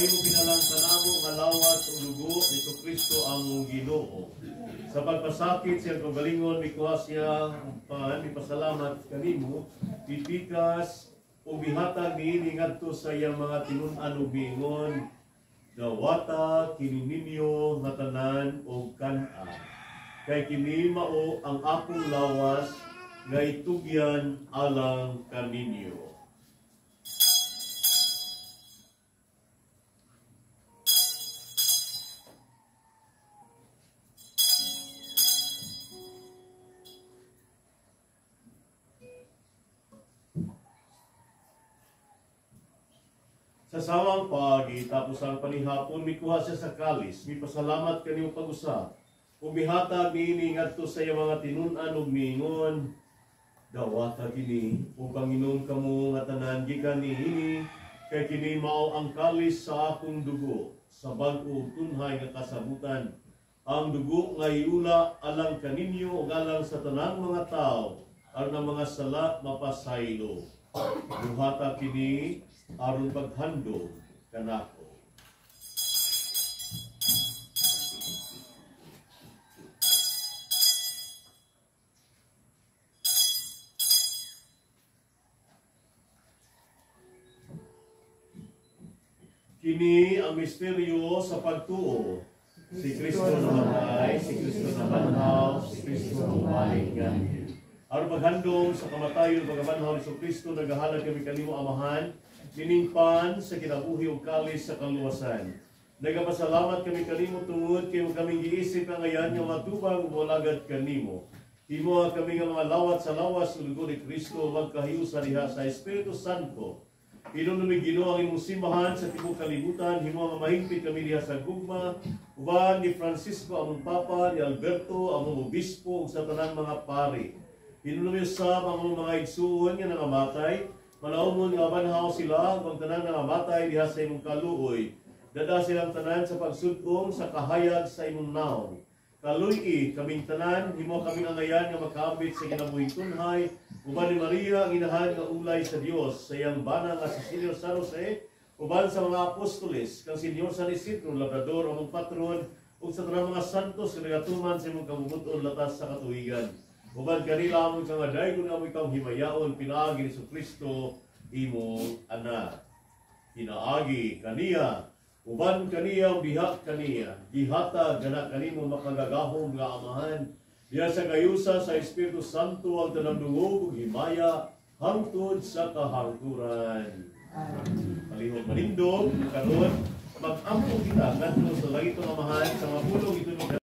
Mahimo kinalang kanamo nga lawas ug dugo ni Kristo ang Ginoo. Sa pagpasakit siyang kaugalingon, mikuha siya pan, mipasalamat kanimo, pipikas ug mihatag niini ngadto sa iyang mga tinun-an ug miingon, dawata kini ninyo nga tanan og kan-a. Kay kini mao ang akong lawas nga itugyan alang kaninyo. Sa sawang pagi, tapos ang panihapon, mikuha siya sa kalis, mipasalamat kanimo pag-usa, ug mihatag niini ngadto sa iyang mga tinun-an ug miingon, dawata kini ug panginom kamo nga tanan gikan niini, kay kini mao ang kalis sa akong dugo, sa bag-o ug tunhay nga kasabutan. Ang dugo nga iula alang kaninyo ug alang sa tanang mga tawo, aron ang mga sala mapasaylo. Buhata kini aron paghandom kanako. Kini ang misteryo sa pagtuo. Si Kristo namatay, si Kristo nabanhaw, si Kristo bumalik ganhi. Aron paghandom sa kamatayon pagkabanhaw ni Kristo, nagahalad kami kanimo Amahan, niningpan sa kinabuhi ug kalis sa kaluwasan. Nagapasalamat kami kanimo tungod kay kaming giisip ang ngayan nga matubang ug molagad kanimo. Himoa kami nga mga lawat sa lawas ug dugo ni Kristo magkahiusa diha sa Espiritu Santo. Hinumdumi Ginoo ang imong simbahan sa tibuok kalibutan, himoa nga mahigpit kami diha sa gugma uban ni Francisco among Papa, ni Alberto among obispo ug sa tanang mga pari. Hinumdumi usab ang among mga igsuon nga nangamatay, manaumon nga banhaw sila ug ang tanan nangamatay diha sa imong kaluoy. Dada silang tanan sa pagsud-ong sa kahayag sa imong naong. Kaluy-i kaming tanan, himo kaming angayan nga makaambit sa kinabuhing tunhay, uban ni Maria ang inahan nga ulay sa Dios, sa iyang bana nga si Senyor San Jose, uban sa mga apostoles, kang Senyor San Isidro Labrador among patron, ug sa tanang mga santos nga nagatuman sa imong kabubut-on latas sa katuigan. Uban kanila among kangadaygon nga among ikaw himayaon, pinaagi ni Kristo imong anak. Pinaagi kaniya, uban kaniya ug diha kaniya, gihatag gana kanimo makagagahom nga Amahan, diha sa gayusa sa Espiritu Santo ang tanang dungog ug himaya hangtod sa kahangturan. Amen. Palihog manindog karon mag-ampo kita ngadto sa langitong Amahan sa mapulong ito